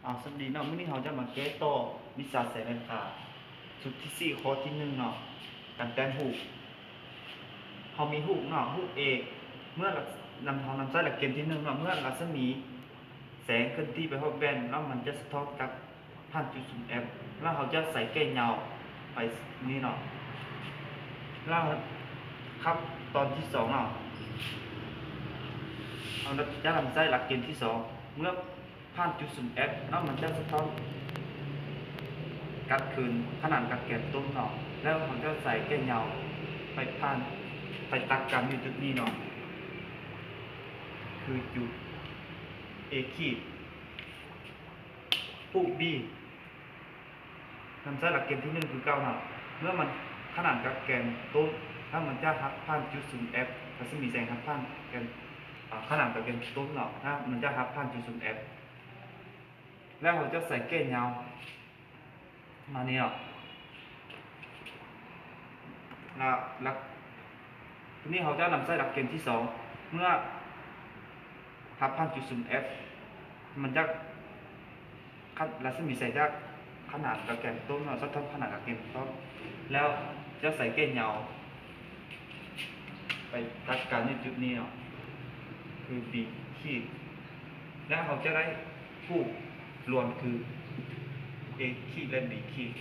ເອົາ ສະຫວັດດີເນາະ, ມື້ນີ້ເຮົາຈະມາແກ້ຕໍ່ວິຊາແສງແລະຄ່າ ຊຸດທີສີ່ ຂໍ້ທີໜຶ່ງເນາະ, ການແຕ້ມຮູບ. ເຮົາມີຮູບເນາະ, ຮູບ A ເມື່ອນຳ ເຮົານຳໃຊ້ຫຼັກເກນທີໜຶ່ງເນາະ, ເມື່ອລັດສະໝີແສງເຄື່ອນທີ່ໄປຮອບແວ່ນ ແລ້ວມັນຈະສະທ້ອນກັບຜ່ານຈຸດສຸມ F ແລ້ວເຮົາຈະໃສ່ແກ່ຍາວໄປນີ້ເນາະ. ແລ້ວຂັ້ນຕອນທີສອງເນາະ, ເຮົາຈະນຳໃຊ້ຫຼັກເກນທີສອງ ເມື່ອ ຜ່ານຈຸດສຸມ F ເນາະ, ມັນຈະສະທ້ອນກັບຄືນຂະໜານກັບແກນຕົ້ນເນາະ, ແລ້ວເຮົາຈະໃສ່ແກ່ຍາວໄປຜ່ານ ໄປຕັດກັນຢູ່ຈຸດນີ້ເນາະ, ຄືຈຸດ A ຂີດ. ຮູບ B ນຳໃຊ້ຫຼັກເກນທີໜຶ່ງຄືເກົ່າເນາະ, ເມື່ອມັນຂະໜານກັບແກນຕົ້ນ ແລ້ວມັນຈະຫັກຜ່ານຈຸດສຸມ F, ລັດສະໝີແສງຫັກຜ່ານແກນ ອາ ຂະໜານກັບແກນຕົ້ນເນາະ, ມັນຈະຫັກຜ່ານຈຸດສຸມ F ແລ້ວເຮົາຈະໃສ່ແກ່ຍາວມານີ້ເນາະ. ລະ ລະ ທີນີ້ເຮົາຈະນຳໃຊ້ຫຼັກເກນທີສອງ, ເມື່ອຫັກຜ່ານຈຸດສຸມ F ມັນຈະ ຄັນລັດສະໝີແສງຈາກຂະໜານກັບແກນຕົ້ນເນາະ, ສະທ້ອນຂະໜານກັບແກນຕົ້ນ ແລ້ວຈະໃສ່ແກ່ຍາວໄປຕັດກັນຢູ່ຈຸດນີ້ເນາະ, ຄື B ຂີດ. ແລ້ວເຮົາຈະໄດ້ຮູບລວມຄື A ຂີດ ແລະ B ຂີດ.